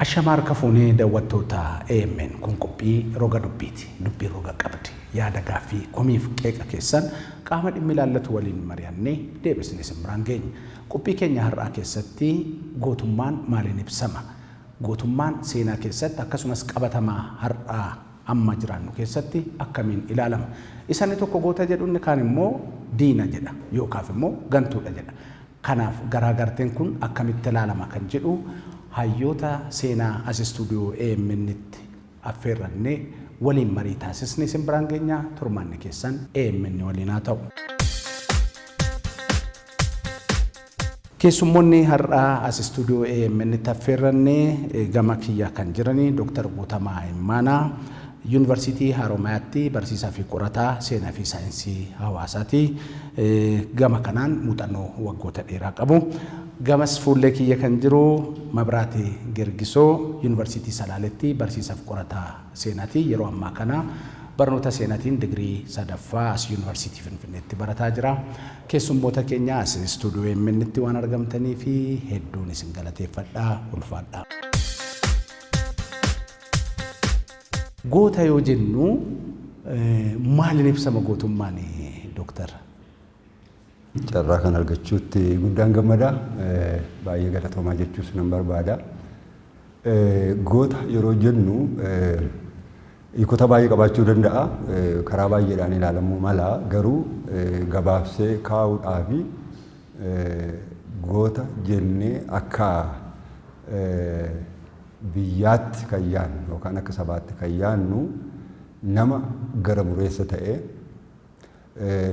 Ashamaa harka fuunee daawwattoota AMN kun qophii roga dubbiiti. Dubbiin roga qabdi. Yaada gaaffii komiif qeeqa keessan qaama dhimmi ilaallatu waliin mari'annee deebisnee isin biraan geenya. Qophii keenya har'aa keessatti gootummaan maaliin ibsama? Gootummaan seenaa keessatti akkasumas qabatamaa har'aa amma jiraannu keessatti akkamiin ilaalama? Isani tokko goota jedhu inni kaan immoo diina jedha yookaaf immoo gantuudha jedha. Kanaaf garaagarteen kun akkamitti ilaalama kan jedhu hayyoota seenaa as istuudiyoo AMN'tti affeerrannee waliin marii taasisne isin biraan geenya. Turmaanni keessan AMN waliin haa ta'u. Keessummoonni har'aa as istuudiyoo AMN'tti affeerranne gama kiyya kan jirani Dr. Guutamaa Immaanaa Yuunivarsiitii Haromayaatti barsiisaa fi qorataa seenaa fi saayinsii hawaasaati. Gama kanaan muuxannoo waggoota dheeraa qabu. Gamas fuullee kiyya kan jiru Mabraatee Gergisoo Yuunivarsiitii Salaaletti barsiisaa fi qorataa seenaati. Yeroo ammaa kana barnoota seenaatiin digirii sadaffaa as Yuunivarsiitii Finfinneetti barataa jira. Keessummoota keenya as istuudiyoo AMN'tti waan argamtanii fi hedduun isin galateeffadha. Ulfaadha. Goota yoo jennu maaliin ibsama gootummaan Dooktar? Carraa kan argachuutti guddaan gammada. Baay'ee galatoomaa jechuus nan barbaada. Goota yeroo jennu hiikota baay'ee qabaachuu danda'a. Karaa baay'eedhaan ilaalamuu mala. Garuu gabaabsee kaa'uudhaafi goota jennee akka biyyaatti kan yaadnu yookaan akka sabaatti kan yaadnu nama gara mureessa ta'e,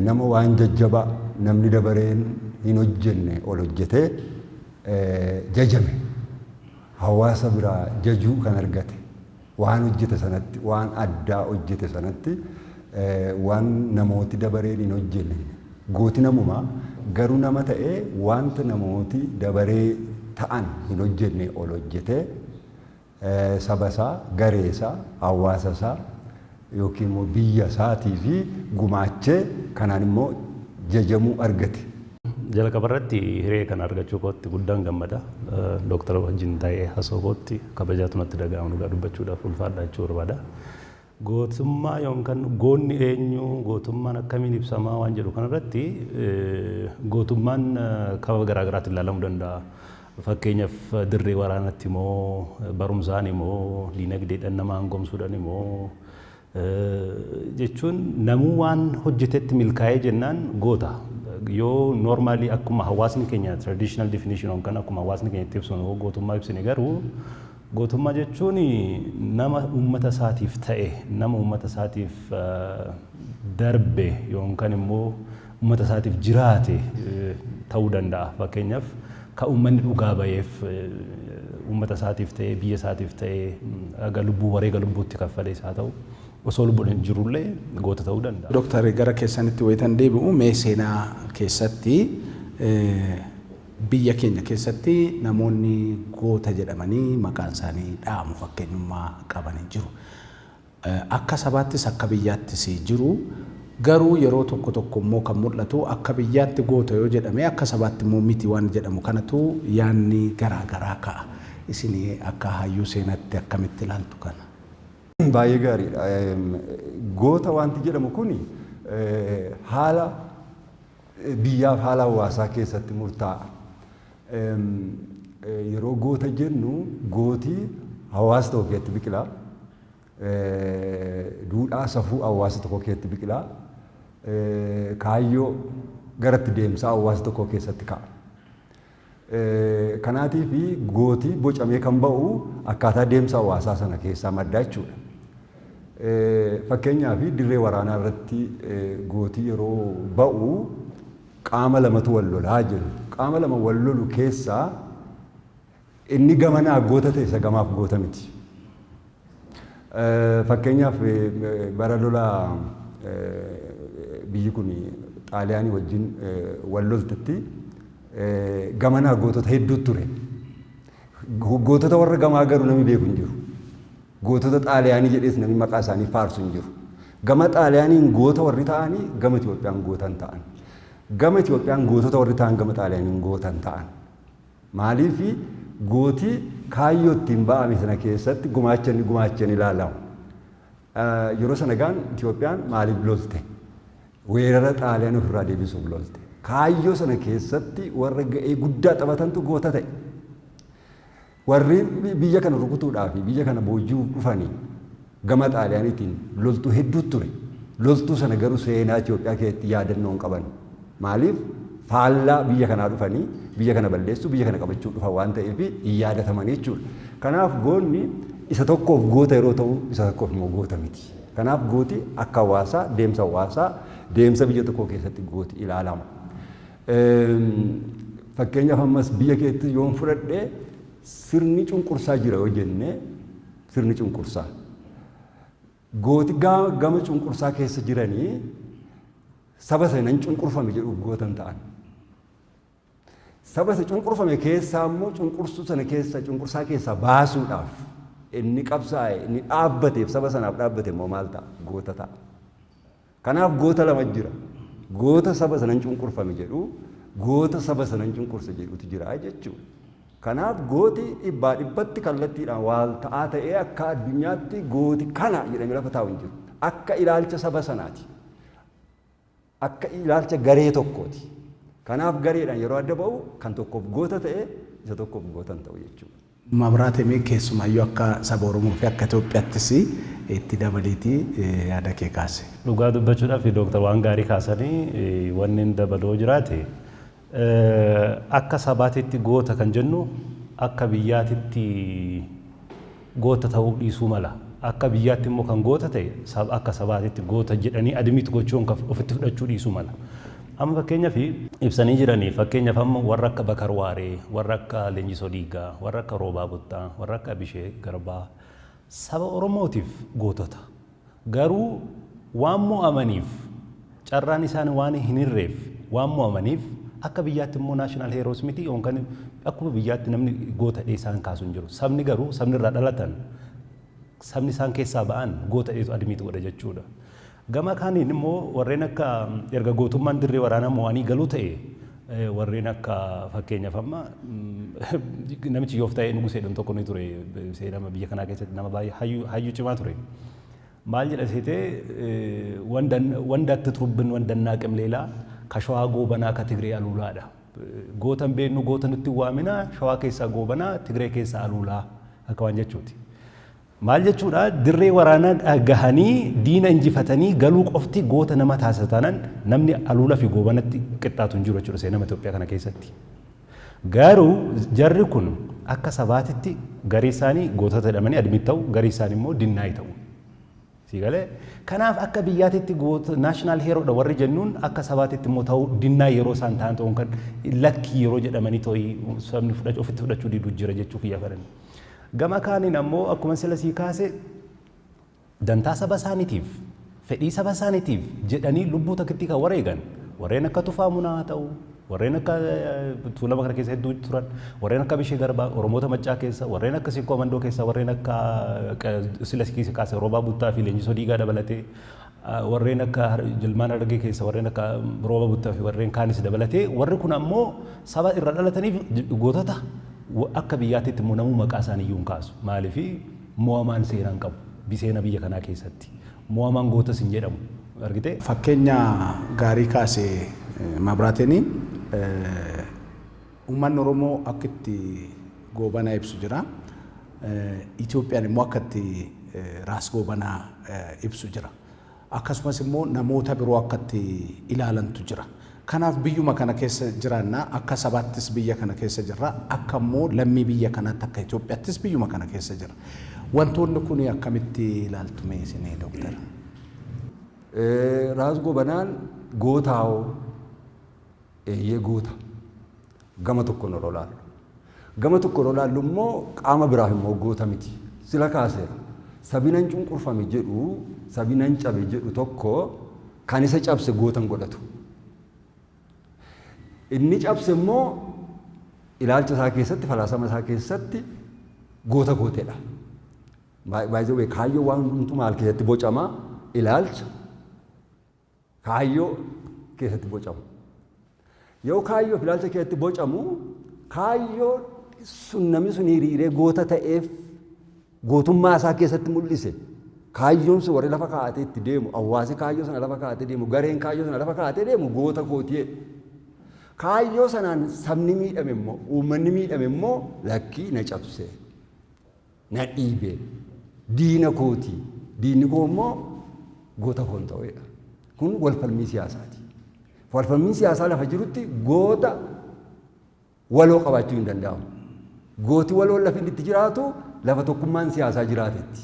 nama waan jajjabaa namni dabareen hin hojjenne ol hojjetee jajame, hawaasa biraa jajuu kan argate, waan hojjete sanatti, waan addaa hojjete sanatti, waan namooti dabareen hin hojjenne. Gooti namumaa garuu nama ta'ee wanta namooti dabaree ta'an hin hojjenne ol hojjetee saba isaa, garee isaa, hawaasa isaa yookiin immoo biyya isaatii fi gumaachee kanaan immoo jajamuu argate. Jalqaba irratti hiree kana argachuu kootti guddaan gammada. Dooktara wajjin taa'ee haasa'uu kootti kabajaatu natti dhaga'ama dhugaa dubbachuudhaaf ulfaadha jechuu barbaada. Gootummaa yookaan goonni eenyu, gootummaan akkamiin ibsamaa waan jedhu kanarratti gootummaan kaba garaa garaatiin ilaalamuu danda'a. Fakkeenyaaf dirree waraanatti moo, barumsaan moo, diinagdeedhaan nama aangomsuudhaan moo jechuun namuu waan hojjetetti milkaa'ee jennaan goota. Yoo normally akkuma hawaasni keenya traditional definition yookaan akkuma hawaasni keenya itti ibsu gootummaa ibsine garuu gootummaa jechuun nama uummata isaatiif ta'e, nama uummata isaatiif darbe yookaan immoo uummata isaatiif jiraate ta'uu danda'a. Fakkeenyaaf kan uummanni dhugaa baheef uummata isaatiif ta'e, biyya isaatiif ta'e, haga lubbuu wareega lubbuutti kaffalees haa ta'u osoo lubbuun hin jirullee goota ta'uu danda'a. Dooktar, gara keessanitti wayitan deebi'u mee seenaa keessatti biyya keenya keessatti namoonni goota jedhamanii maqaan isaanii dha'amu fakkeenyummaa qabanii jiru. Akka sabaattis akka biyyaattis jiru. Garuu yeroo tokko tokko immoo kan mul'atu akka biyyaatti goota yoo jedhame akka sabaatti immoo miti waan jedhamu kanatu yaanni garaa garaa ka'a. Isin akka hayyuu seenaatti akkamitti ilaaltu kana? Baay'ee gaariidha. Goota wanti jedhamu kuni haala biyyaaf haala hawaasaa keessatti murtaa'a. Yeroo goota jennu gootii hawaasa tokko keessatti biqila. Duudhaa safuu hawaasa tokko keessatti biqila. Kaayyoo garatti deemsaa hawaasa tokko keessatti ka'a. Kanaatiif gootii bocamee kan ba'u akkaataa deemsa hawaasaa sana keessaa maddaa jechuudha. Fakkeenyaaf dirree waraanaa irratti gootii yeroo ba'u qaama lamatu wal lolaa jiru. Qaama lama wal lolu keessaa inni gamanaa goota ta'e isa gamaaf goota miti. Fakkeenyaaf bara lola biyyi kun Xaaliyaanii wajjin wal loltetti gamanaa gootota hedduutu ture. Gootota warra gamaa garuu namni beeku hin jiru. Gootota Xaaliyaanii jedhees namni maqaa isaanii faarsu hin jiru. Gama Xaaliyaaniin goota warri ta'anii gama Itoophiyaan gootan ta'an. Gama Itoophiyaan gootota warri ta'an gama Xaaliyaaniin gootan ta'an. Maaliif gootii Kaayyoo ittiin ba'ame sana keessatti gumaacha inni gumaachan ilaalamu. Yeroo sana gaan Itoophiyaan maaliif lolte? Weerara Xaaliyaan ofirraa deebisuuf lolte. Kaayyoo sana keessatti warra ga'ee guddaa taphatantu goota ta'e. Warri biyya kana rukutuudhaaf biyya kana booji'uuf dhufanii gama Xaaliyaaniitiin loltuu hedduu ture. Loltuu sana garuu seenaa Itoophiyaa keessatti yaadannoo hin qaban. Maaliif? Faallaa biyya kanaa dhufanii biyya kana balleessuu, biyya kana qabachuu dhufan waan ta'eef hin yaadatamanii jechuudha. Kanaaf goonni isa tokkoof goota yeroo ta'u, isa tokkoof immoo goota miti. Kanaaf gooti akka hawaasaa, deemsa hawaasaa, deemsa biyya tokkoo keessatti gooti ilaalama. Fakkeenyaaf ammas biyya keetti yoon fudhadhe, sirni cunqursaa jira yoo jenne, sirni cunqursaa. Gooti gama cunqursaa keessa jiranii saba sana nan cunqurfame jedhuuf gootan ta'an. Saba isa cunqurfame keessaa immoo cunqursuu sana keessa, cunqursaa keessaa baasuudhaaf inni qabsaa'e, inni dhaabbateef, saba sanaaf dhaabbate immoo maal ta'a? Goota ta'a. Kanaaf goota lama jira. Goota saba sanan cunqurfame jedhu, goota saba sanan cunqurse jedhutu jira jechuudha. Kanaaf gooti dhibbaa dhibbatti kallattiidhaan waal ta'aa ta'ee akka addunyaatti gooti kana jedhamee lafa taa'u hin jiru. Akka ilaalcha saba sanaati. Akka ilaalcha garee tokkooti. Kanaaf gareedhaan yeroo adda ba'u, kan tokkoof goota ta'e isa tokkoof goota hin ta'u jechuudha. Mabraatemee, keessumaayyuu akka saba Oromoo fi akka Itoophiyaattis itti dabaliitii yaada kee kaase. Dhugaa dubbachuudhaaf, dooktar waan gaarii kaasanii, wanni hin dabaloo jiraate, akka sabaatitti goota kan jennu akka biyyaatitti goota ta'uu dhiisuu mala. Akka biyyaatti immoo kan goota ta'e akka sabaatitti goota jedhanii admit gochuun ofitti fudhachuu dhiisuu mala. Amma fakkeenyaaf ibsanii jiranii, fakkeenyaaf amma warra akka Bakar Waaree, warra akka Leenjisoo Diigaa, warra akka Roobaa Buttaa, warra akka Abishee Garbaa saba Oromootiif gootota. Garuu waan mo'amaniif, carraan isaan waan hin hirreef waan mo'amaniif, akka biyyaatti immoo national heroes miti, yookaan akkuma biyyaatti namni goota isaan kaasu hin jiru. Sabni garuu, sabni irraa dhalatan, sabni isaan keessaa ba'an goota dheetu admit godha jechuudha. Gama kaaniin immoo warreen akka erga gootummaan dirree waraanaa mo'anii galuu ta'e, warreen akka fakkeenyaaf amma namichi yoof ta'e Nugusee jedhamu tokko ni ture, seenama biyya kanaa keessatti nama baay'ee hayyuu cimaa ture. Maal jedha seetee? "ወንድ አትጥሩብን፣ ወንድ አናቅም ሌላ፣ ከሸዋ ጎበና ከትግሬ አሉላadha. Goota hin beeknu, goota nutti waamina, Shawaa keessaa Goobanaa, Tigree keessaa Aluulaa akka waan jechuuti. Maal jechuudha? Dirree waraanaa gahanii diina injifatanii galuu qofti goota nama taasisa taanaan, namni Aluulaa fi Goobanatti qixxaatu hin jiru jechuudha seenama Itoophiyaa kana keessatti. Garuu jarri kun akka sabaatitti garii isaanii gootota jedhamanii admit ta'u, garii isaanii immoo deny ta'u. Siigalee kanaaf akka biyyaatitti goota national heroodha warri jennuun, akka sabaatitti immoo ta'uu deny yeroo isaan ta'an ta'uun kan lakkii yeroo jedhamanii ta'ii sabni ofitti fudhachuu diduu jira jechuu kiyya fedhan. Gama kaaniin ammoo akkuma sila sii kaase, dantaa saba isaaniitiif, fedhii saba isaaniitiif jedhanii lubbuu takkitti kan wareegan warreen akka Tufaa Munaa haa ta'u, warreen akka Tuulama kana keessa hedduu turan, warreen akka Bishee Garbaa Oromoota Maccaa keessa, warreen akka Sikkoo Mandoo keessa, warreen akka sila keessa kaase Roobaa Buttaa fi Leenjisoo Diigaa dabalatee, warreen akka Jilmaan Harargee keessa warreen akka Rooba Buttaa fi warreen kaanis dabalatee, warri kun ammoo saba irra dhalataniif gootota, akka biyyaatitti immoo namuu maqaa isaanii iyyuu hin kaasu. Maaliif? Mo'amaan seenaa hin qabu seena biyya kanaa keessatti. Mo'amaan gootas hin jedhamu. Argitee? Fakkeenya gaarii kaase Mabraateen. Uummanni Oromoo akka itti Goobanaa ibsu jira. Itoophiyaan immoo akka itti Raas Goobanaa ibsu jira. Akkasumas immoo namoota biroo akka itti ilaalantu jira. Kanaaf biyyuma kana keessa jiraanna, akka sabaattis biyya kana keessa jirra, akka immoo lammii biyya kanaatti, akka Itoophiyaattis biyyuma kana keessa jira. Wantoonni kun akkamitti ilaaltu mee isinii, doktara? Raas Goobanaan gootaa'oo? Eeyyee, goota. Gama tokkoon yeroo laallu. Gama tokkoon yeroo laallu immoo qaama biraaf immoo goota miti. Sila kaaseera. Sabinan cunqurfame jedhu, sabinan cabe jedhu tokko kan isa cabse gootan godhatu. Inni cabse immoo ilaalcha isaa keessatti, falaasama isaa keessatti goota gooteedha. Baay'ee kaayyoo waan hundumtuu maal keessatti bocama? Ilaalcha kaayyoo keessatti bocamu. Yoo kaayyoo fi ilaalcha keessatti bocamu, kaayyoo Sun namni sun hiriiree goota ta'eef gootummaa isaa keessatti mul'ise. Kaayyoon sun warri lafa kaa'atee itti deemu, hawaasi kaayyoo sana lafa kaa'atee deemu, gareen kaayyoo sana lafa kaa'atee deemu goota kooti'e. Kaayyoo sanaan sabni miidhame immoo, uummanni miidhame immoo, lakkii, na cabse, na dhiibe, diina kooti, diinni koo immoo goota koon ta'edha. Kun walfalmii siyaasaati. Walfalmii siyaasaa lafa jirutti goota waloo qabaachuu hin danda'amu. Gooti waloon lafi inni itti jiraatu lafa tokkummaan siyaasaa jiraatetti.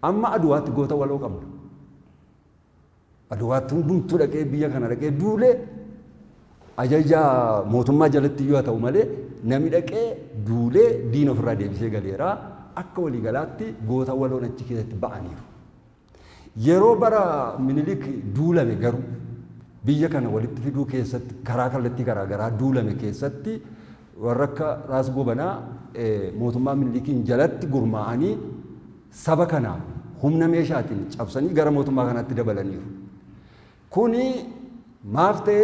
Amma Aduwaatti goota waloo qabna. Aduwaatti hundumtuu dhaqee, biyya kana dhaqee duulee, ajaja mootummaa jalatti iyyuu haa ta'u malee, namni dhaqee duulee diina ofirraa deebisee galeera. Akka waliigalaatti goota waloon achi keessatti ba'aniiru. Yeroo bara Minilik duulame garuu, biyya kana walitti fiduu keessatti karaa kallattii garaa garaa duulame keessatti, warra akka Raas Gobanaa mootummaa Minilikiin jalatti gurmaa'anii saba kana humna meeshaatiin cabsanii gara mootummaa kanaatti dabalaniiru. Kuni maaf ta'e,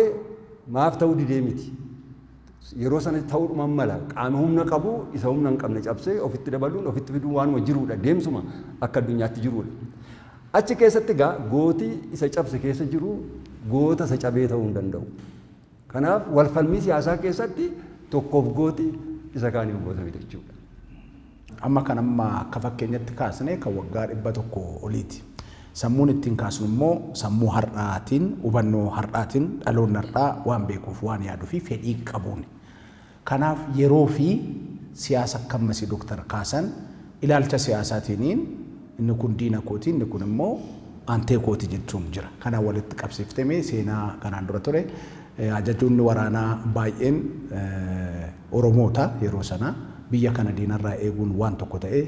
maaf ta'uu didee miti. Yeroo sana ta'uudhumaan mala, qaama humna qabu isa humna hin qabne cabsee ofitti dabaluun, ofitti fiduun waanuma jiruudha, deemsuma akka addunyaatti jiruudha. Achi keessatti egaa gootii isa cabse keessa jiru goota isa cabee ta'uu hin danda'u. Kanaaf walfalmii siyaasaa keessatti tokkoof gooti isa kaaniif goota miti jechuudha. Amma kan amma akka fakkeenyatti kaasne kan waggaa 100 oliiti. Sammuun ittiin kaasnu immoo sammuu har'aatiin, hubannoo har'aatiin, dhaloonni har'aa waan beekuuf, waan yaaduu fi fedhii qabuun. Kanaaf yeroo fi siyaasa akka ammasii Dooktar kaasan, ilaalcha siyaasaatiiniin inni kun diina kooti, inni kun immoo aantee kooti jechuun jira. Kana walitti qabsiiftemee seenaa kanaan dura ture ajajoonni waraanaa baay'een Oromoota. Yeroo sana biyya kana diinarraa eeguun waan tokko ta'e,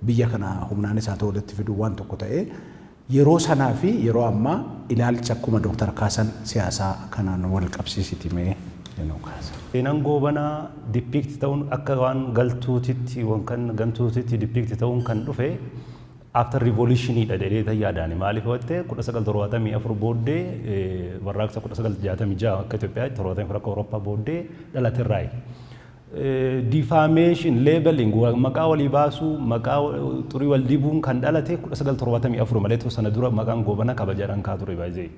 biyya kana humnaanis haa ta'u walitti fiduun waan tokko ta'e, yeroo sanaa fi yeroo ammaa ilaalcha akkuma Dooktar kaasan siyaasaa kanaan wal qabsiisiti mee jenuu kaasa. Seenaan Goobanaa depict ta'uun akka waan galtuutitti yookaan gantuutitti depict ta'uun kan dhufe after revolutioniidha jedhee yaadaani. Maaliif yoo 1974 booddee, warraaqsa 1966 akka Itoophiyaatti, 74 akka Awurooppaa booddee dhalaterraayi. Defamation, labeling, maqaa walii baasuu, maqaa xurii wal dibuun kan dhalate 1974 malee sana dura maqaan Goobana kabajaadhaan kaa ture baay'ee.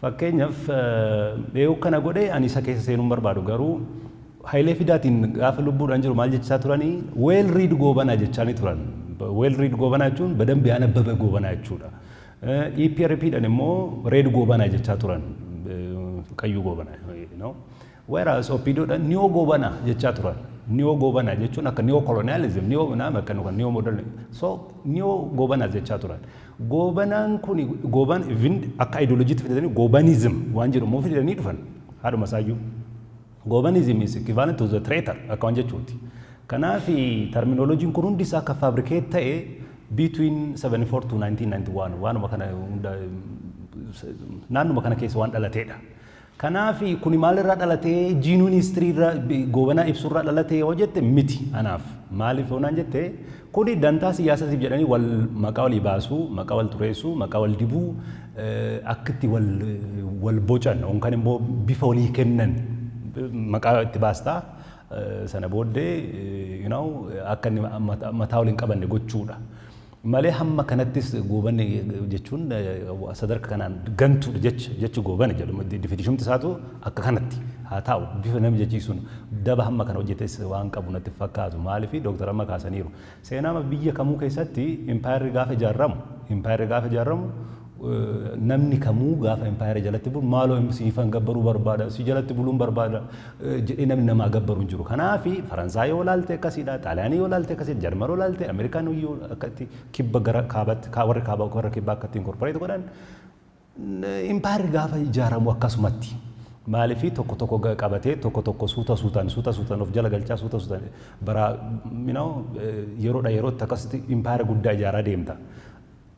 Fakkeenyaaf, eeyyuu kana godhe ani isa keessa seenuun barbaadu, garuu Hayilee Fidaatiin gaafa lubbuudhaan jiru maal jechaa turanii? "Well read Goobanaa" jechaanii turan. Well read Goobanaa jechuun በደንብ ያነበበ Goobanaa jechuudha. EPRP dhaan immoo Red Goobanaa jechaa turan. Qayyuu Goobanaa. Whereas OPDOdhaan Neo Goobanaa jechaa turan. Neo Goobanaa jechuun akka neo colonialism, neo naam akka neo modern. So Neo Goobanaa jechaa turan. Goobanaan kun gooban even akka ideoloojiitti fidatanii Goobanism waan jedhu immoo fidanii dhufan haadhuma isaayyuu. Goobanism is equivalent to the traitor akka waan jechuuti. Kanaaf terminoloojiin kun hundi isaa akka fabricate ta'e between 74 to 1991 waanuma kana hunda naannuma kana keessa waan dhalateedha. Kanaaf kuni maalirraa dhalatee, genuine history irraa Goobanaa ibsurraa dhalatee yoo jette, miti anaaf. Maaliif yoo naan jette, kuni dantaa siyaasaatiif jedhanii wal maqaa walii baasuu, maqaa wal xureessuu, maqaa wal dibuu, akka itti wal wal bocan yookaan immoo bifa walii kennan maqaa itti baastaa, sana booddee akka inni mataa waliin qabanne gochuudha. Malee hamma kanattis Goobanni jechuun sadarkaa kanaan gantuudha jechi Goobana jedhamu definitionumti isaatu akka kanatti haa ta'u, bifa namni jechiisuun daba hamma kana hojjetes waan qabu natti fakkaatu. Maaliif, dooktar amma kaasaniiru, seenaa biyya kamuu keessatti impaayerri gaafa ijaaramu, namni kamuu gaafa impaayera jalatti bulu, "Maaloo, siifan gabbaruu barbaada, si jalatti buluun barbaada," jedhee namni namaa gabbaru hin jiru. Kanaaf Faransaay yoo laalte akkasiidha, Xaaliyaanii yoo laalte akkasiidha, Jarman yoo laalte, Ameerikaan yoo akkatti kibba gara kaabaatti, warri kaabaa warra kibbaa akkatti incorporate godhan, impaayerri gaafa ijaaramu akkasumatti. Maaliif, tokko tokko qabatee, tokko tokko suuta suutaan, suuta suutaan of jala galchaa, suuta suutaan bara yeroodha yerootti akkasitti impaayera guddaa ijaaraa deemta.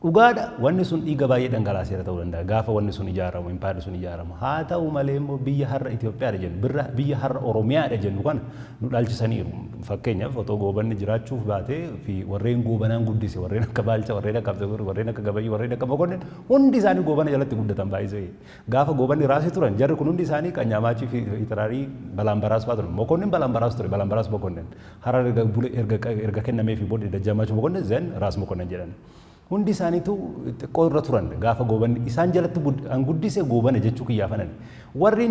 Dhugaadha, wanni sun dhiiga baay'ee dhangalaaseera ta'uu danda'a gaafa wanni sun ijaaramu, impaayerri sun ijaaramu. Haa ta'u malee immoo biyya har'a Itoophiyaadha jennu, biyya har'a Oromiyaadha jennu kana nu dhaalchisaniiru. Fakkeenyaaf, otoo Goobanni jiraachuuf baatee fi warreen Goobanaan guddise, warreen akka Baalcha, warreen akka Abtegur, warreen akka Gabayyii, warreen akka Mokonnin, hundi isaanii Goobana jalatti guddatan baay'isee. Gaafa Goobanni raasii turan, jarri kun hundi isaanii Qanyaamaachii fi Itiraarii Balaambaraas fa'aa turan. Mokonnin Balaambaraas ture, Balaambaraas Mokonnin. Harar erga kennamee fi booda Dajjaamaachuu Mokonnin, then Raas Mokonnin jedhan. Hundi isaaniitu xiqqoo irra turan gaafa Goobanni isaan jalatti an guddise Goobana jechuu kiyyaafanan. Warri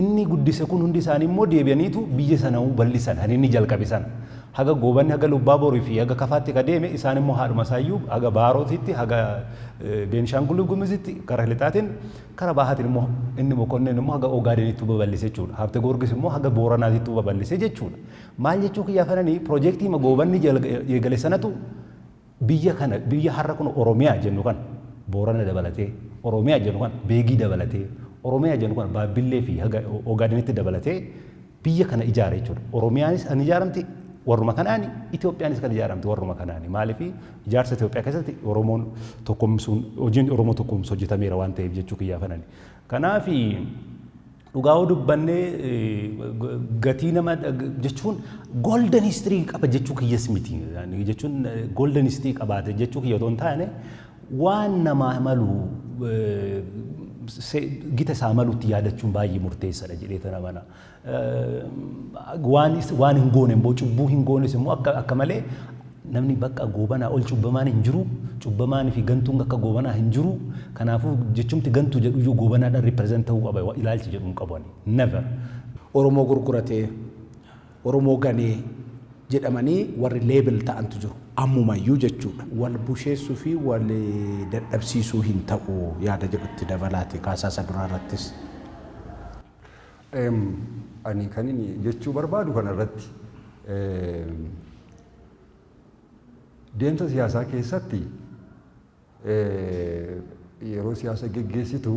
inni guddise kun hundi isaanii immoo deebi'aniitu biyya sana bal'isan, kan inni jalqabe sana. Haga Goobanni haga Lubbaa Borii fi haga Kafaatti ka deeme, isaan immoo haadhuma isaayyuu haga Baarootitti, haga Beenishaangul Gumuzitti kara lixaatiin, kara bahaatiin immoo inni Mokonnin immoo haga Ogaadenitti babal'ise jechuudha. Habte Goorgis immoo haga Booranaatitti babal'ise jechuudha. Maal jechuu kiyyaafananii, piroojeektii Goobanni eegale sanatu biyya kana, biyya har'a kun Oromiyaa jennu kana Boorana dabalatee, Oromiyaa jennu kana Beegii dabalatee, Oromiyaa jennu kana Baabbillee fi haga Ogaadenitti dabalatee biyya kana ijaare jechuudha. Oromiyaanis kan ijaaramte warruma kanaani, Itoophiyaanis kan ijaaramte warruma kanaani. Maaliif, ijaarsa Itoophiyaa keessatti Oromoon tokkomsuun, hojiin Oromoo tokkomsu hojjetameera waan ta'eef jechuu kiyyaafanani. Kanaafi dhugaa dubbannee gatii nama jechuun golden history qaba jechuu kiyyas miti. Jechuun golden history qabaate jechuu kiyya otoo hin taane, waan namaa malu gita isaa malutti yaadachuun baay'ee murteessaadha jedhee tana mana. Waan hin goone immoo, cubbuu hin goones immoo akka malee namni bakka Goobanaa ol cubbamaan hin jiru, cubbamaan fi gantuun akka Goobanaa hin jiru. Kanaafuu jechumti gantuu jedhu iyyuu Goobanaadhaan represent ta'uu qaba ilaalchi jedhu hin qabu ani. Never. Oromoo gurguratee, Oromoo ganee jedhamanii warri label ta'antu jiru. Ammumayyuu jechuudha. Wal busheessuu fi wal dadhabsiisuu hin ta'u yaada jedhutti dabalaate kaasaa isa duraa irrattis. Ani kan inni jechuu barbaadu kanarratti, deemsa siyaasaa keessatti yeroo siyaasa geggeessitu,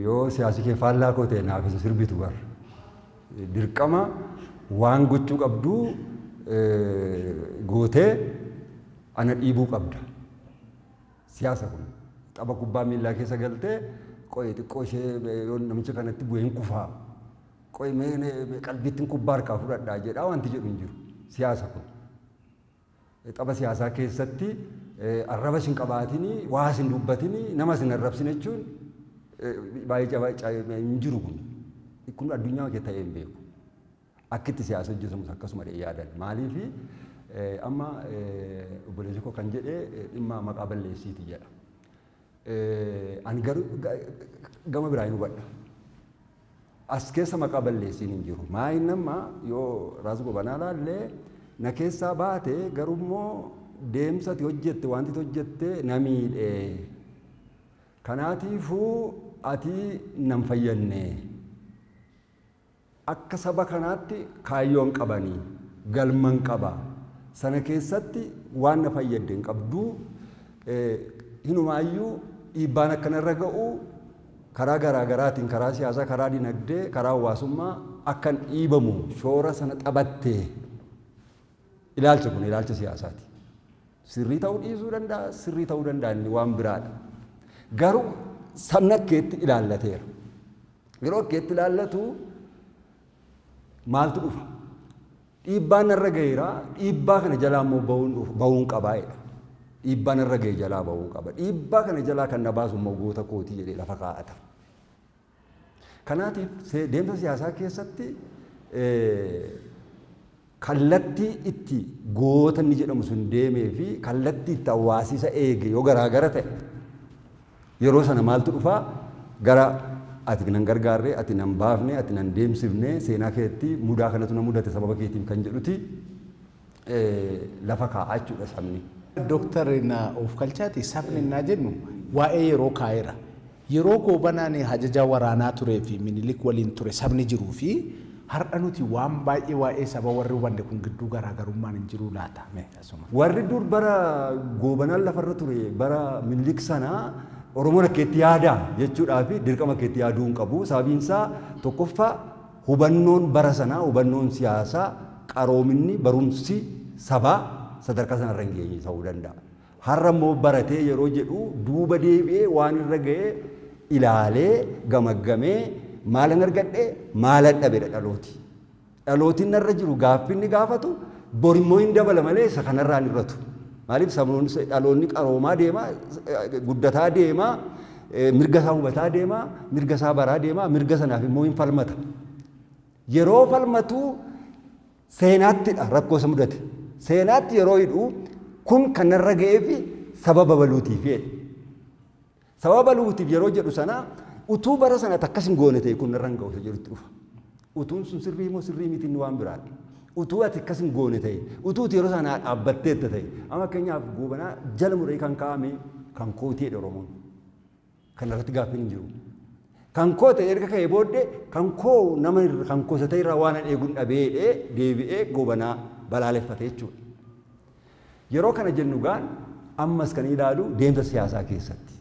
yoo siyaasi kee faallaa koo ta'e naaf hin sirbitu bar. Dirqama waan gochuu qabdu gootee ana dhiibuu qabda. Siyaasa kun tapha kubbaa miillaa keessa galtee, qo'ee xiqqoo ishee yoo namicha kanatti bu'ee hin kufaa. Qo'ee mee qalbiittiin kubbaa harkaa fudhadhaa jedhaa wanti jedhu hin jiru. Siyaasa kun. Tapha siyaasaa keessatti arraba sin qabaatinii, waa sin dubbatinii, nama sin arrabsin jechuun baay'ee jabaa hin jiru kun. Kun addunyaa kee ta'ee hin beeku. Akkitti siyaasa hojjetamus akkasuma yaadan. Maaliifi, amma obboleessi koo kan jedhee dhimma maqaa balleessiiti jedha. Ani garuu gama biraa hin hubadha. As keessa maqaa balleessiin hin jiru. Maayin amma yoo Raas Gobanaa laallee, na keessaa baate, garummoo deemsa ati hojjette, wanti ati hojjette na miidhe. Kanaatiifuu ati nan fayyadne. Akka saba kanaatti kaayyoon qabanii galman qaba. Sana keessatti waan na fayyadde hin qabdu. Hinumaayyuu dhiibbaan akkanarra ga'u karaa garaa garaatiin, karaa siyaasaa, karaa dinagdee, karaa hawaasummaa akkan dhiibamu shoora sana taphatte. Ilaalcha kun ilaalcha siyaasaati. Sirrii ta'uu dhiisuu danda'a, sirrii ta'uu danda'a, inni waan biraadha. Garuu sabni akkeetti ilaallateera. Yeroo akkeetti ilaallatu maaltu dhufa? Dhiibbaan narra gaheera, dhiibbaa kana jalaa immoo bahuun qabaa jedha. Dhiibbaa narra gahe jalaa bahuu qaba. Dhiibbaa kana jalaa kan na baasu immoo goota kootii jedhee lafa kaa'ata. Kanaatiif deemsa siyaasaa keessatti kallattii itti goota inni jedhamu sun deemee fi kallattii itti hawaasisa eege yoo garaagara ta'e, yeroo sana maaltu dhufaa? Gara ati nan gargaarre, ati nan baafne, ati nan deemsifne, seenaa keetti mudaa kanatu na mudate sababa keetiin kan jedhuti lafa kaa'aa jechuudha sabni. Dooktar, na of kalchaati, sabni innaa jennu waa'ee yeroo kaa'eera. Yeroo Goobanaan ajajaa waraanaa turee fi Minilik waliin ture sabni jiruu fi har'a nuti waan baay'ee waa'ee saba warri hubanne kun gidduu garaagarummaan hin jiru laata? Mee asuma. Warri dur bara Goobanaan lafarra ture, bara Minilik sanaa, Oromoon akkeetti yaadaa jechuudhaa fi dirqama akkeetti yaaduu hin qabu. Sababiin isaa, tokkoffaa hubannoon bara sanaa, hubannoon siyaasaa, qaroominni, barumsi sabaa Sadarkaa sanarra hin geenye ta'uu danda'a. Har'a immoo baratee yeroo jedhu duuba deebi'ee waan irra ga'ee ilaalee gamaggamee maalan argadhee maalan dhabedha dhalooti. Dhalootiin narra jiru gaaffinni gaafatu borimmoo hin dabala malee isa kanarraa hin irratu. Maaliif dhaloonni qaroomaa deema, guddataa deema, mirga isaa hubataa deema, mirga isaa baraa deema, mirga sanaaf immoo hin falmata. Yeroo falmatu seenaattidha rakkoo isa mudate. Seenaatti yeroo hidhu kun kan narra ga'ee fi sababa baluutiif jedhe. Sababa baluutiif yeroo jedhu sana utuu bara sana akkas hin goone ta'e kun narra hin ga'u isa jedhutti dhufa. Utuun sun sirrii moo sirrii miti inni waan biraadha. Utuu ati akkas hin goone ta'e, utuu ati yeroo sana dhaabbatteetta ta'e, amma fakkeenyaaf Goobanaa jala muree kan kaa'ame kan kootii jedhe Oromoon. Kana irratti gaaffiin hin jiru. Kan koo ta'e erga ka'ee booddee kan koo nama kan koo isa ta'e irraa waan an eeguun dhabee deebi'ee Goobanaa balaaleffate jechuudha. Yeroo kana jennu gaan ammas kan ilaalu deemsa siyaasaa keessatti.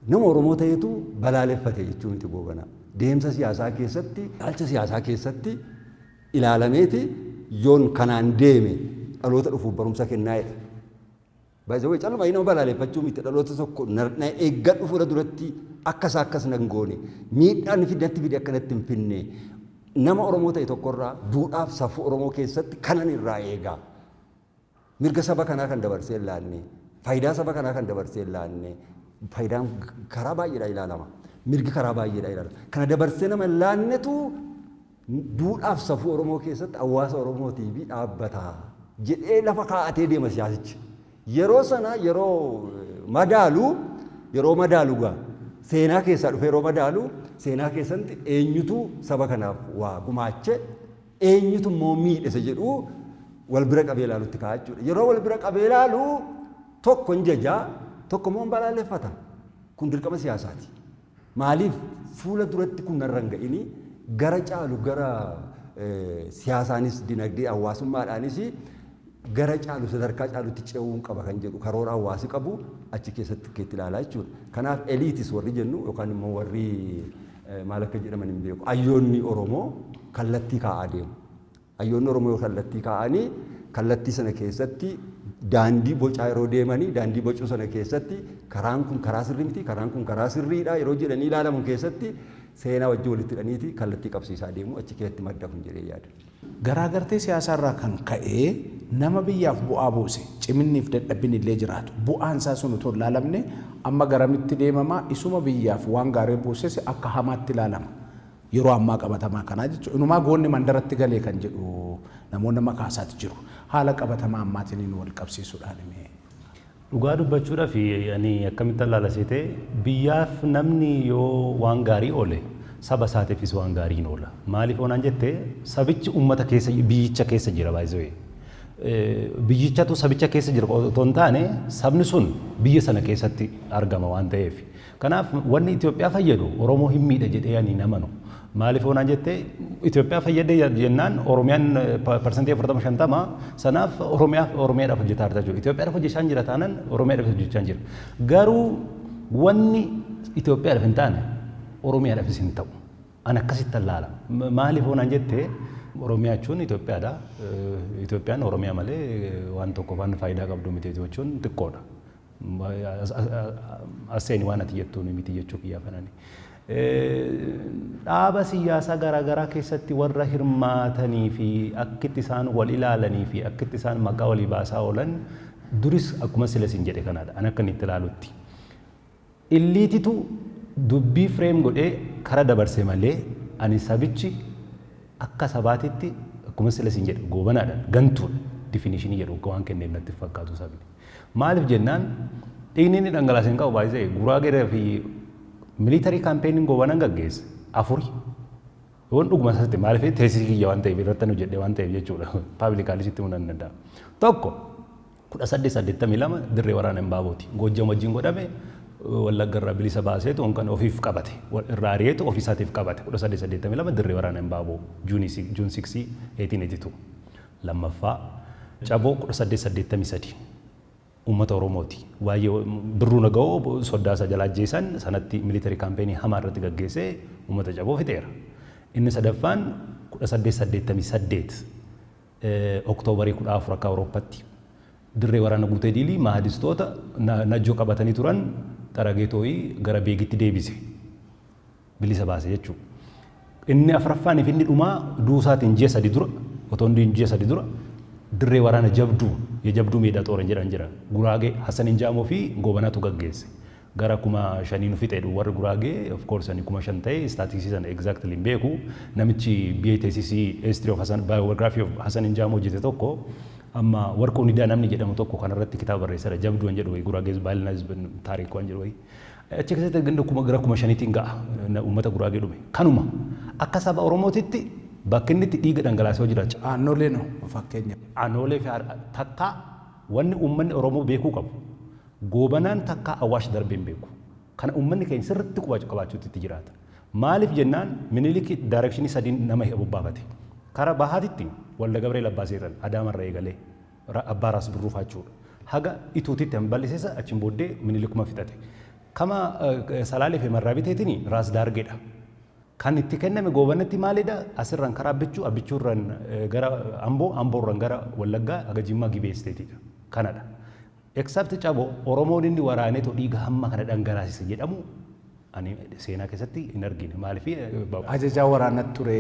Nama Oromoo ta'etu balaaleffate jechuu miti Goobanaa. Deemsa siyaasaa keessatti, ilaalcha siyaasaa keessatti ilaalameeti yoon kanaan deeme dhaloota dhufuuf barumsa kennaa jedha. Baay'ee calluma nama balaaleffachuu miti, dhaloota tokko na eeggadhu, fuula duratti akkas akkas nan goone, miidhaan fidatti fide akkanatti hin finne, nama Oromoo ta'e tokkorraa duudhaaf safuu Oromoo keessatti kanan irraa eegaa. Mirga saba kanaa kan dabarsee hin laanne, faayidaa saba kanaa kan dabarsee hin laanne, faayidaan karaa baay'eedhaan ilaalama. Mirgi karaa baay'eedhaan ilaalama. Kana dabarsee nama hin laannetu duudhaaf safuu Oromoo keessatti hawaasa Oromootiif dhaabbata jedhee lafa kaa'atee deema siyaasichi. Yeroo sana yeroo madaalu gaa seenaa keessaa dhufe, yeroo madaalu seenaa keessatti eenyutu saba kanaaf waa gumaache, eenyutu immoo miidhe jedhu wal bira qabee ilaalutti ka'a jechuudha. Yeroo wal bira qabee ilaalu tokko hin jajaa, tokko immoo hin balaaleffata. Kun dirqama siyaasaati. Maaliif fuula duratti kun narra hin ga'ini, gara caalu gara siyaasaanis, dinagdee, hawaasummaadhaanis gara caalu sadarkaa caalutti ce'uun qaba kan jedhu karoora hawaasi qabu achi keessatti keetti ilaalaa jechuudha. Kanaaf elites warri jennu yookaan immoo warri maal akka jedhaman hin beeku. Hayyoonni Oromoo kallattii kaa'aa deemu. Hayyoonni Oromoo yoo kallattii kaa'anii, kallattii sana keessatti daandii bocaa yeroo deemanii, daandii bocuu sana keessatti karaan kun karaa sirrii miti, karaan kun karaa sirriidha yeroo jedhanii ilaalamu keessatti seenaa wajjin walitti hidhaniiti kallattii qabsiisaa deemu, achi keessatti madda kun jedhee yaada. Garaagartee siyaasaarraa kan ka'ee nama biyyaaf bu'aa buuse, ciminniif dadhabbiin illee jiraatu, bu'aan isaa sun otoo hin ilaalamne amma garamitti deemamaa? Isuma biyyaaf waan gaarii buuses akka hamaatti ilaalama. Yeroo ammaa qabatamaa kanaa jechuudha. Inumaa goonni mandaratti galee kan jedhu namoonni makaasaati jiru. Haala qabatamaa ammaatiin wal qabsiisuudhaan himee. Dhugaa dubbachuudhaaf ani akkamitti ilaala seete, biyyaaf namni yoo waan gaarii oole saba isaatiifis waan gaarii hin oola. Maaliif oonaan jette, sabichi uummata keessa, biyyicha keessa jira baay'ee. Biyyichatu sabicha keessa jira otoo hin taane, sabni sun biyya sana keessatti argama waan ta'eef. Kanaaf wanni Itoophiyaa fayyadu Oromoo hin miidha jedhee ani hin amanu. Maaliif oonaan jette, Itoophiyaa fayyadee jennaan Oromiyaan 40% 50, sanaaf Oromiyaaf Oromiyaadhaaf hojjetaa jirta jechuudha. Itoophiyaadhaaf hojjechaa hin jira taanaan Oromiyaadhaaf hojjechaa hin jira. Garuu wanni Itoophiyaadhaaf hin taane Oromiyaadhaafis hin ta'u. An akkasitti ilaala. Maaliif oonaan jette, Oromiyaa jechuun Itoophiyaadha. Itoophiyaan Oromiyaa malee waan tokko waan faayidaa qabdu miti jechuun xiqqoodha. Asseeni waan ati jettuun miti jechuu kiyyaa kanani. Dhaaba siyaasaa garaagaraa keessatti warra hirmaatanii fi akkitti isaan wal ilaalanii fi akkitti isaan maqaa walii baasaa oolan duris akkuma sila isin jedhe kanaadha. An akka inni itti ilaalutti. Eliteitu dubbii frame godhee kara dabarse malee ani sabichi akka sabaatitti akkuma sila isin jedhe Goobanaadhaan gantuudha definitionii jedhu waan kenneef natti fakkaatu sabni. Maaliif jennaan, dhiigni inni dhangalaase hin qabu baay'isee Guraagee fi military campaigniin Goobanaan gaggeesse afuri. Yoon dhuguma isaatti, maaliif thesisii kiyya waan ta'eef irratti hojjedhe waan ta'eef jechuudha. Publicly sitti himuu nan danda'a. Tokko 1882 dirree waraana Imbaabooti. Goojjam wajjin godhame, Wallagga irraa bilisa baaseetu kan ofiif qabate. Irraa ari'eetu ofii isaatiif qabate. 1882 dirree waraana Imbaaboo, June 6 1882. Lammaffaa Caboo 1883. Uummata Oromooti. Baay'ee Birruu Naga'oo soddaa isaa jalaa ajjeesan sanatti military campaignii hamaa irratti gaggeessee uummata Caboo fixeera. Inni sadaffaan 1888 Oktoobarii 14 akka Awurooppaatti. Dirree waraana Guutee Diilii mahadistoota Najjoo qabatanii turan xaragee too'ii gara Beegitti deebise. Bilisa baase jechuudha. Inni afuraffaan fi inni dhumaa duusaatiin ji'a 3 dura, otoo hin ji'a 3 dura, dirree waraana jabduu የጀብዱ ሜዳ xooran jedhan jira. Guraagee Hassan Injaamoo fi Goobanaatu gaggeesse. Gara 5,000 nu fixeedhu warri Guraagee. Of course ani 5,000 ta'e statistics sana exactly hin beeku. Namichi BA thesis history of Hassan, biography of Hassan Injaamoo hojjete tokko, amma Warquu Nidaa namni jedhamu tokko kanarratti kitaaba barreesseera. Jabduu kan jedhu wayi, Guraagee baay'inaan taariikii waan jedhu wayi. Achi keessatti ganda gara 5,000tiin ga'a uummata Guraagee dhume. Kanuma akka saba Oromootitti bakki inni itti dhiiga dhangalaasee jiraachaa. Aanolee no fakkeenya. Aanolee fi takkaa wanni uummanni Oromoo beekuu qabu. Goobanaan takkaa Awwaash darbee hin beeku. Kana uummanni keenya sirriitti qabaachuutti itti jiraata. Maaliif jennaan, Minilik direction sadiin nama bobbaafate. Karaa bahaatitti Walda Gabreel Abbaa Seexan Adaamarra eegalee Abbaa Raas Birruufaa jechuudha. Haga Ituutitti han bal'iseessa, achiin booddee Minilikuma fixate. Kama Salaalee fi Marraa Biteetiin Raas Daargeedha. Kan itti kenname Goobanatti maalidha? Asirraan karaa Abbichuu, Abbichuurraan gara Amboo, Amboorraan gara Wallaggaa haga Jimmaa Gibee Isteetiidha. Kanadha. Except Caboo, Oromoon inni waraaneetoo dhiiga hamma kana dhangalaasise jedhamu ani seenaa keessatti hin argine. Maaliif? Ajajaa waraanaa ture.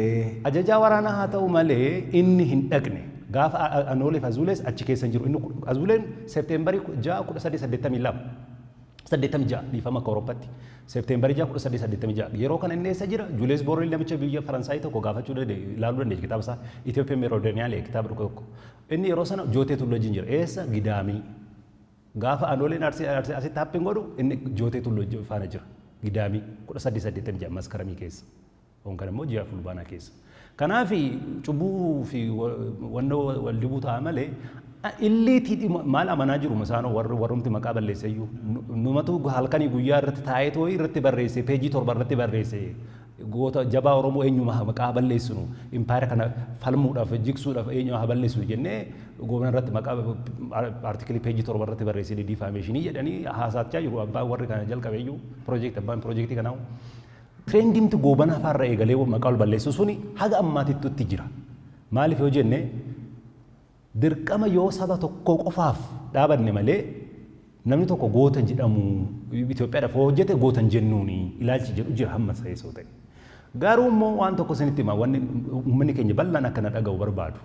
Ajajaa waraanaa haa ta'u malee inni hin dhaqne. Gaafa Anoolee fi Azuulees achi keessa hin jiru. Inni Azuuleen Seepteembarii 6, 1882. 86, dhiifama, akka Awurooppaatti. Seepteembarii 6, 1886. Yeroo kana inni eessa jira? Juulees Booreel namicha biyya Faransaayii tokko gaafachuu danda'e, ilaaluu dandeenya kitaaba isaa Itoophiyaa Meroodoniyaalee kitaaba tokko. Inni yeroo sana Jootee Tulluu wajjin jira. Eessa? Gidaamii. Gaafa Anooleen Arsii asitti happen godhu inni Jootee Tulluu faana jira. Gidaamii 1886 Maskaramii keessa. Yookaan immoo ji'a Fulbaanaa keessa. Kanaaf cubbuu fi wannoo wal dibuu ta'a malee illiitii maal amanaa jiru isaanoo warri warrumti maqaa balleesse iyyuu numatu halkanii guyyaa irratti taa'ee too'ii irratti barreesse, peejii 7 irratti barreesse. Goota jabaa Oromoo eenyuma maqaa balleessinu, impaayera kana falmuudhaaf jigsuudhaaf eenyu haa balleessinu jennee Goobana irratti maqaa article peejii 7 irratti barreesse defamation jedhanii haasaachaa jiru. Abbaan warri kana jalqabe iyyuu piroojeektii, abbaan piroojeektii kanaa trendiimti Goobanaa faarra eegalee maqaa ol balleessu suni haga ammaatittutti jira. Maaliif yoo jenne, dirqama yoo saba tokko qofaaf dhaabanne malee namni tokko goota jedhamu Itoophiyaadhaaf hojjete goota hin jennuuni ilaalchi jedhu jira hamma ta'e ta'e. Garuu immoo waan tokko isinitti hima, wanni uummanni keenya bal'aan akka na dhaga'u barbaadu.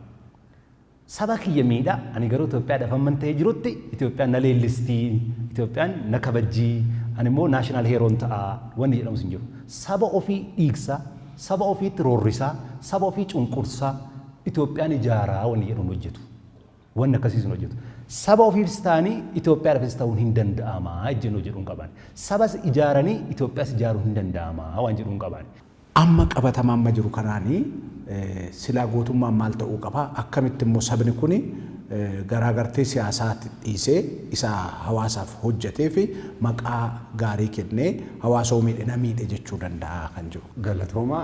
Saba kiyya miidhaa, ani garuu Itoophiyaadhaaf hamman ta'ee jirutti Itoophiyaan na leellistii, Itoophiyaan na kabajjii, ani immoo national heroon ta'a wanni jedhamus hin jiru. Saba ofii dhiigsaa, saba ofiitti roorrisaa, saba ofii cunqursaa Itoophiyaan ijaaraa wanni jedhu hin hojjetu. Wanni akkasiis hin hojjetu. Saba ofiifis ta'anii Itoophiyaadhaafis ta'uun hin danda'amaa ejjennoo jedhu hin qaban. Sabas ijaaranii Itoophiyaas ijaaruun hin danda'amaa waan jedhu hin qaban. Amma qabatamaa amma jiru kanaanii silaa gootummaan maal ta'uu qaba? Akkamitti immoo sabni kuni garaagartee siyaasaatti dhiisee isa hawaasaaf hojjetee fi maqaa gaarii kennee hawaasa miidhe na miidhe jechuu danda'a kan jiru? Galatooma.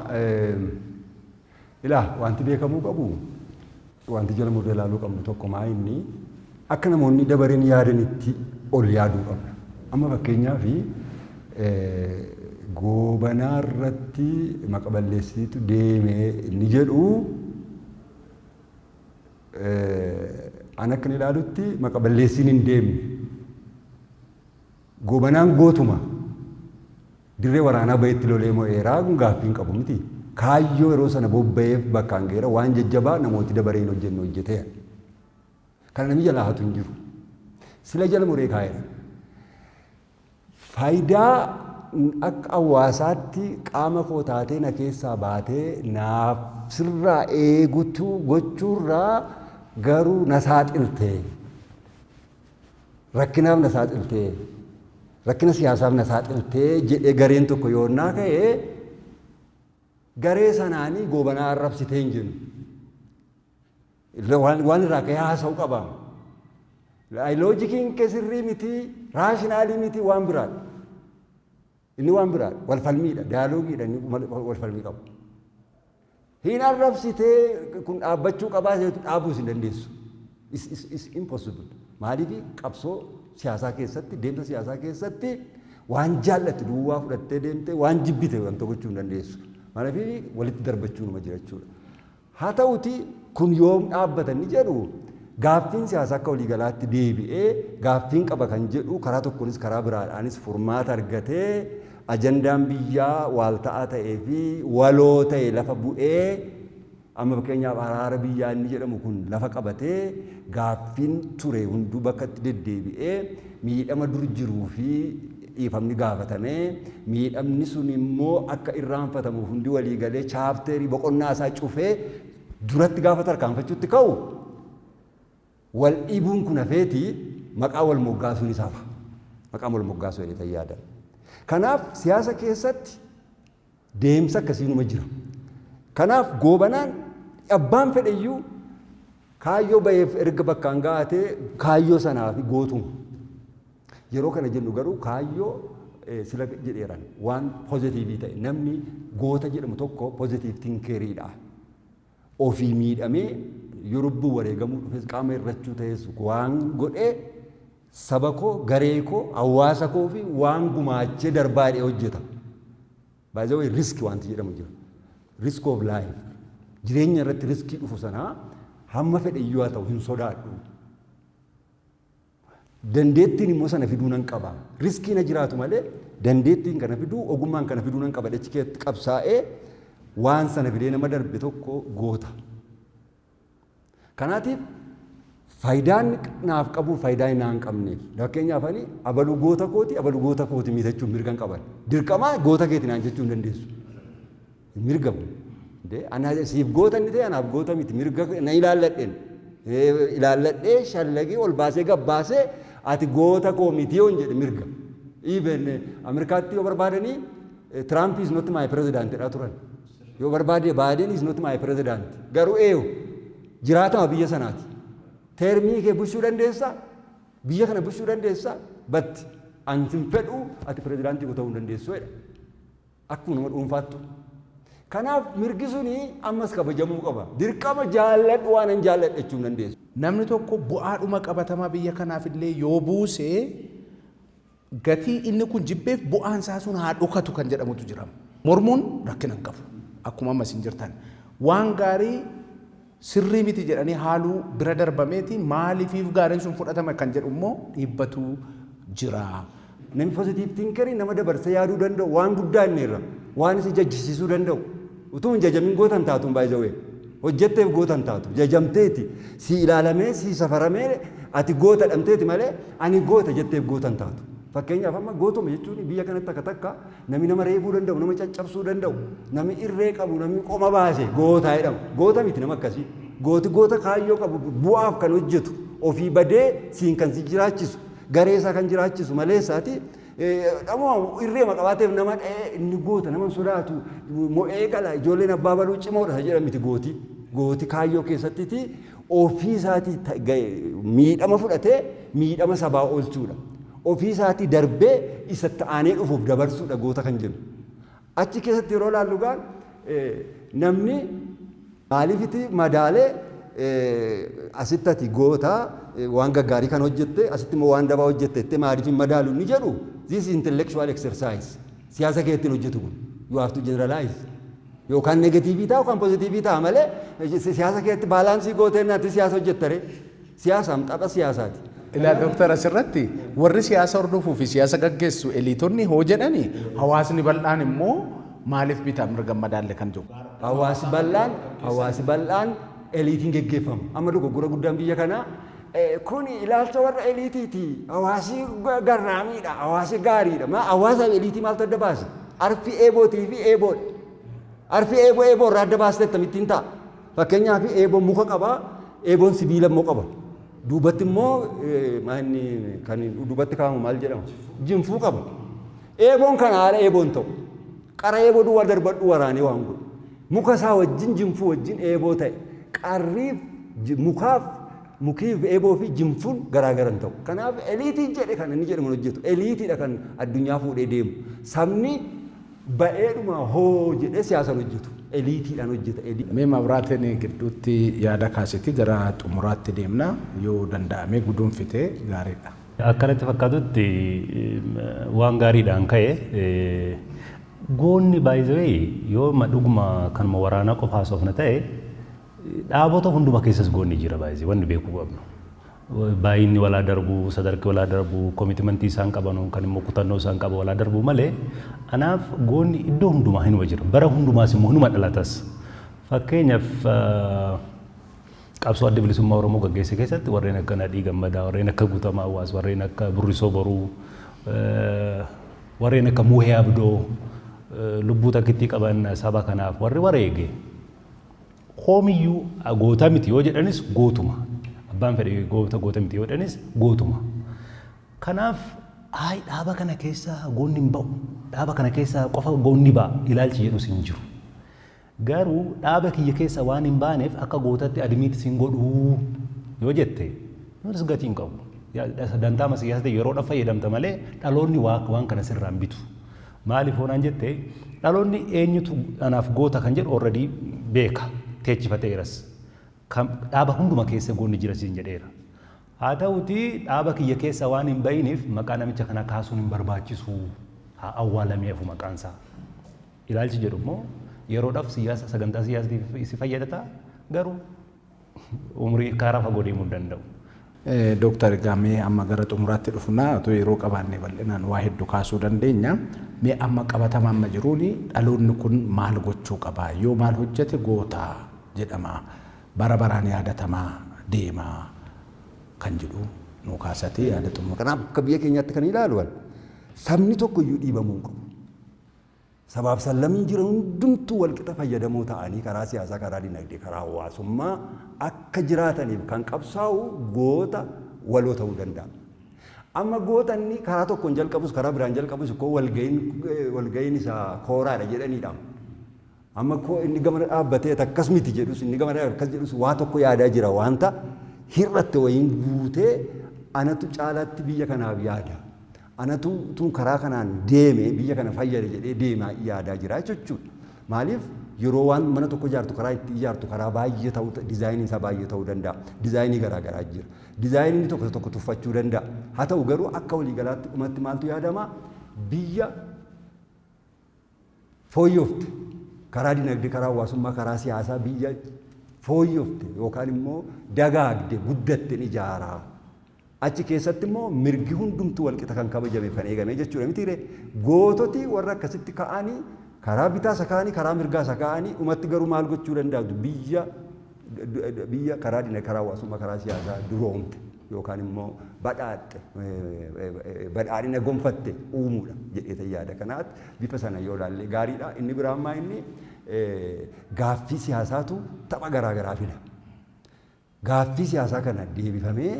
Ilaa, wanti beekamuu qabu, wanti jala murree ilaaluu qabnu tokko maa inni akka namoonni dabareen yaadanitti ol yaaduu qabna. Amma fakkeenyaaf Goobanaa irratti maqa balleessitu deemee inni jedhu, an akka inni ilaalutti maqa balleessiin hin deemne. Goobanaan gootuma dirree waraanaa bahetti lolee mo'eeraa, kun gaaffii hin qabu miti. Kaayyoo yeroo sana bobba'eef bakkaan ga'eera, waan jajjabaa namooti dabaree hin hojjenne hojjeteera. Kana namni jalaa hatu hin jiru. Sila jala muree kaa'eera. Faayidaa akka hawaasaatti qaama koo taatee na keessaa baatee naaf sirraa eegutu gochuurraa garuu na saaxilte. Rakkinaaf na saaxilte. Rakkina siyaasaaf na saaxiltee jedhee gareen tokko yoonnaa ka'ee, garee sanaanii Goobanaa arrabsitee hin jennu. Waan irraa ka'ee haasa'u qaba. Logiciin kee sirrii miti, rational miti, waan biraadha. Inni waan biraadha. Wal falmiidha. Dialogueiidha, inni wal falmii qabu. Hin arrabsitee, kun dhaabbachuu qabaa jedhu dhaabuus hin dandeessu. Is impossible. Maaliif? Qabsoo siyaasaa keessatti, deemsa siyaasaa keessatti waan jaallattu duwwaa fudhattee deemtee waan jibbite wanta gochuu hin dandeessu. Maaliif? Walitti darbachuu numa jira jechuudha. Haa ta'uti, kun yoom dhaabbatan ni jedhu. Gaaffiin siyaasaa akka waliigalaatti deebi'ee gaaffiin qaba kan jedhu karaa tokkonis karaa biraadhaanis furmaata argatee, ajandaan biyyaa waalta'aa ta'ee fi waloo ta'e lafa bu'ee, amma fakkeenyaaf araara biyyaa inni jedhamu kun lafa qabatee, gaaffiin ture hunduu bakka itti deddeebi'ee, miidhama dur jiruu fi dhiifamni gaafatamee, miidhamni sun immoo akka irraanfatamuuf hundi walii galee chapterii boqonnaa isaa cufee duratti gaafa tarkaanfachuutti ka'u, wal dhiibuun kun hafeeti maqaa wal moggaasuun isaaf maqaa wal moggaasuu jedhee yaadan. Kanaaf siyaasa keessatti deemsa akkasiinuma jira. Kanaaf Goobanaan abbaan fedheyyuu kaayyoo baheef erga bakkaan ga'atee kaayyoo sanaa fi gootuma. Yeroo kana jennu garuu kaayyoo sila jedheeran waan positive ta'e, namni goota jedhamu tokko positive thinkeriidha. Ofii miidhamee yoo lubbuu wareegamuu dhufes, qaama irrachuu ta'es, waan godhee saba koo, garee koo, hawaasa koo fi waan gumaachee darbaadhee hojjeta. Baay'ee risk wanti jedhamu jira. Risk of life. Jireenya irratti riskii dhufu sanaa hamma fedhe iyyuu haa ta'u hin sodaadhu. Dandeettiin immoo sana fiduu nan qaba. Riskii na jiraatu malee dandeettiin kana fiduu, ogummaan kana fiduu nan qaba. Dachi keetti qabsaa'ee waan sana fidee nama darbe tokko goota. Kanaatiif faayidaan naaf qabu, faayidaa naa hin qabneef. Fakkeenyaaf ani abaluu goota kooti, abaluu goota kooti miitachuun mirga hin qaban. Dirqamaa goota keeti naan jechuu hin dandeessu. Mirga. Ana siif goota inni ta'e anaaf goota miti, mirga na ilaalladheen. Ilaalladhee shallagee ol baasee gabbaasee ati goota koo miti yoon jedhe mirga. Even Ameerikaatti yoo barbaadanii "Trump is not my president" jedhaa turan. Yoo barbaade "Biden is not my president". Garuu eeyu jiraatama biyya sanaati. Termii kee bulchuu dandeessaa, biyya kana bulchuu dandeessaa, batti anti hin fedhu, ati pirezidaantii koo ta'uu hin dandeessu jedha. Akkuma nama dhuunfaattu. Kanaaf mirgi suni ammas kabajamuu qaba. Dirqama jaalladhu waan an jaalladhu jechuu hin dandeessu. Namni tokko bu'aadhuma qabatamaa biyya kanaaf illee yoo buuse, gatii inni kun jibbeef bu'aan isaa sun haa dhokatu kan jedhamutu jira. Mormuun rakkina hin qabu. Akkuma ammas hin jirtan. Waan gaarii sirrii miti jedhanii haaluu bira darbameeti maaliifiif gaariin sun fudhatame kan jedhu immoo dhiibbatu jira. Namni positive thinkerii nama dabarsee yaaduu danda'u, waan guddaa inni irra waan isa jajjisiisuu danda'u. Utuu hin jajamin gootan taatu baay'ee hojjetteef gootan taatu, jajamteeti si ilaalamee si safaramee ati goota dhamteeti malee ani goota jetteef gootan taatu. Fakkeenyaaf amma gootuma jechuun biyya kanatti akka takka namni nama reebuu danda'u, nama caccabsuu danda'u, namni irree qabu, namni qoma baase gootaa jedhama. Goota miti nama akkasii. Gooti goota kaayyoo qabu, bu'aaf kan hojjetu, ofii badee siin kan si jiraachisu, garee isaa kan jiraachisu malee isaati dhamoo irree maqabaateef nama dha'ee inni goota, nama sodaatu, mo'ee gala, ijoolleen abbaa baluu cimoodha jedhan miti gooti. Gooti kaayyoo keessattiti ofii isaatii miidhama fudhatee miidhama sabaa oolchuudha. Ofii isaatii darbee isa ta'anii dhufuuf dabarsuudha goota kan jennu. Achi keessatti yeroo laallu gaan namni maaliifiti madaalee asitti ati goota, waan gaggaarii kan hojjette, asitti immoo waan dabaa hojjette jettee maaliif hin madaalu inni jedhu, this is intellectual exercise. Siyaasa keettiin hojjetu kun, you have to generalize. Yookaan negative ta'a yookaan positive ta'a malee siyaasa keetti balance gootee naatti siyaasa hojjettare, siyaasaan tapha siyaasaati. Ilaa dooktar, asirratti warri siyaasa hordofuu fi siyaasa gaggeessu eliitonni hoo jedhani, hawaasni bal'aan immoo maaliif bitaa mirga madaalle kan jiru. Hawaasi bal'aan eliitiin geggeeffama. Amma dogoggora guddaan biyya kanaa kun ilaalcha warra eliitiiti. Hawaasi garraamiidha. Hawaasi gaariidha. Maa hawaasa eliitii maaltu adda baase? Arfi eebootii fi eeboodha. Arfi eeboo eeboo irraa adda baastee akkamittiin ta'a? Fakkeenyaaf eeboon muka qabaa, eeboon sibiila immoo qaba. Duubatti immoo kan duubatti kaa'amu maal jedhama? Jinfuu qaba. Eeboon kana haala eeboon ta'u. Qara eeboo duwwaa darbadhu waraanee waan godhu. Muka isaa wajjin, jinfuu wajjin eeboo ta'e. Qarriif mukaaf mukiif eeboo fi jinfuun garaagara hin ta'u. Kanaaf eliitiin jedhe kan inni jedhamu hojjetu. Eliitiidha kan addunyaa fuudhee deemu. Sabni ba'eedhuma hoo jedhee siyaasaan hojjetu. Eliitiidhaan hojjeta. Mee Mabraateen gidduutti yaada kaasiti gara xumuraatti deemna, yoo danda'ame guduunfitee gaariidha. Akkanatti fakkaatutti waan gaariidhaan ka'e, goonni baay'ee yoo dhuguma kanuma waraanaa qofa haasofna ta'e Dhaabota hunduma keessas goonni jira baay'ee wanni beekuu qabnu. Baay'inni walaa darbuu, sadarki walaa darbuu, commitmentii isaan qaban kan immoo kutannoo isaan qaban walaa darbuu malee anaaf goonni iddoo hundumaa hinuma jira. Bara hundumaas immoo hinuma dhalatas. Fakkeenyaaf qabsoo Adda Bilisummaa Oromoo gaggeesse keessatti warreen akka Nadhii Gammadaa, warreen akka Guutamaa Hawaas, warreen akka Burrisoo Boruu, warreen akka Muuhee Abdoo lubbuu takkittii qaban saba kanaaf warri wareege hoomiyyuu goota miti yoo jedhanis gootuma. Abbaan fedhe goota goota miti yoo jedhanis gootuma. Kanaaf ayi dhaaba kana keessa goonni hin ba'u. Dhaaba kana keessa qofa goonni ba'a ilaalchi jedhus hin jiru. Garuu dhaaba kiyya keessa waan hin baaneef akka gootatti admit sin godhuu yoo jette nutis gatii hin qabu. Dantaama siyaasatti yeroodhaaf fayyadamta malee dhaloonni waan kana sirraa hin bitu. Maaliif hoonaan jette dhaloonni eenyutu anaaf goota kan jedhu already beeka teechifateeras. Dhaaba hunduma keessa goonni jira siin jedheera. Haa ta'uti dhaaba kiyya keessa waan hin bayiniif maqaa namicha kana kaasuun hin barbaachisu haa awwaalamee hafu maqaan isaa. Ilaalchi jedhu immoo yeroodhaaf siyaasa sagantaa siyaasatiif si fayyadata garuu umurii karaa fagoo deemuu hin danda'u. Dooktar Gaamee amma gara xumuraatti dhufnaa otoo yeroo qabaannee bal'inaan waa hedduu kaasuu dandeenya. Mee amma qabatama amma jiruun dhaloonni kun maal gochuu qaba? Yoo maal hojjete goota jedhama. Bara baraan yaadatamaa deema kan jedhu nu kaasatee yaada xumura. Kanaaf akka biyya keenyaatti kan ilaalu sabni tokko iyyuu dhiibamuu hin qabu. Sabaaf sablammiin jiran hundumtuu walqixa fayyadamoo ta'anii karaa siyaasaa, karaa dinagdee, karaa hawaasummaa akka jiraataniif kan qabsaa'u goota waloo ta'uu danda'a. Amma goota inni karaa tokkoon jalqabus karaa biraan jalqabus koo walga'iin isaa kooraadha jedhaniidha. Amma koo inni gama dhaabbatee akkas miti jedhus inni gama akkas jedhus waa tokko yaadaa jira wanta hir'atte wayiin guutee anatu caalaatti biyya kanaaf yaada. Anatu tun karaa kanaan deeme biyya kana fayyada jedhee deemaa yaadaa jira jechuudha. Maaliif yeroo waan mana tokko ijaartu karaa itti ijaartu karaa baay'ee ta'uu dizaayiniin isaa baay'ee ta'uu danda'a. Dizaayinii garaa garaa jira. Dizaayiniin tokko tokko tuffachuu danda'a. Haa ta'u garuu akka waliigalaatti dhumatti maaltu yaadama? Biyya fooyyofte karaa dinagdee, karaa hawaasummaa, karaa siyaasaa biyya fooyyofte yookaan immoo dagaagde guddatte ijaaraa. Achi keessatti immoo mirgi hundumtuu walqixa kan kabajame kan eegame jechuudha mitiire. Goototi warra akkasitti ka'anii karaa bitaas ka'anii karaa mirgaas ka'anii dhumatti garuu maal gochuu danda'u biyya biyya karaa dinagdee, karaa hawaasummaa, karaa siyaasaa duroomte yookaan immoo badhaadhe badhaadhina gonfatte uumuudha jedhee yaada. Kanaaf bifa sana yoo ilaalle gaariidha. Inni biraa ammaa inni gaaffii siyaasaatu tapha garaa garaa fida. Gaaffii siyaasaa kana deebifamee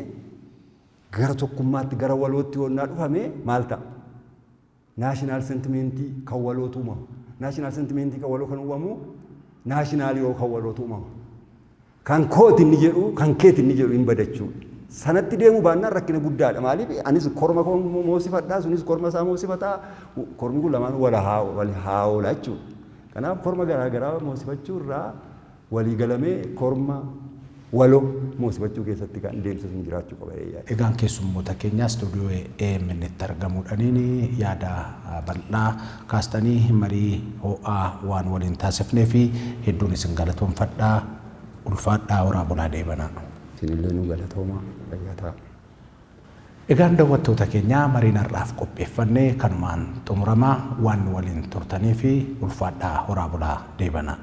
gara tokkummaatti gara walootti yoonnaa dhufame maal ta'a? National sentimentii kan walootu uumama. National sentimentii kan waloo kan uumamu nationalii yoo kan walootu uumama. Kan kooti inni jedhu kan keeti inni jedhu hin badachuudha. Sanatti deemuu baannaan rakkina guddaadha. Maaliif anis korma koo moosifadhaa sunis korma isaa moosifataa kormi kun lamaan wal haa oola jechuudha. Kanaaf korma garaa garaa moosifachuu irraa walii galamee korma waloo moosifachuu keessatti kan deemsisu jiraachuu qaba. Egaan keessummoota keenya istuudiyoo AMN tti argamuudhaaniin yaada bal'aa kaastanii marii ho'aa waan waliin taasifnee fi hedduun isin galatoomfadhaa ulfaadhaa horaa bulaa deebanaa. Isinillee nu galatoomaa fayyaa ta'a. Egaan daawwattoota keenya mariin har'aaf qopheeffannee kanumaan xumuramaa waan nu waliin turtanii fi ulfaadhaa horaa bulaa deebanaa.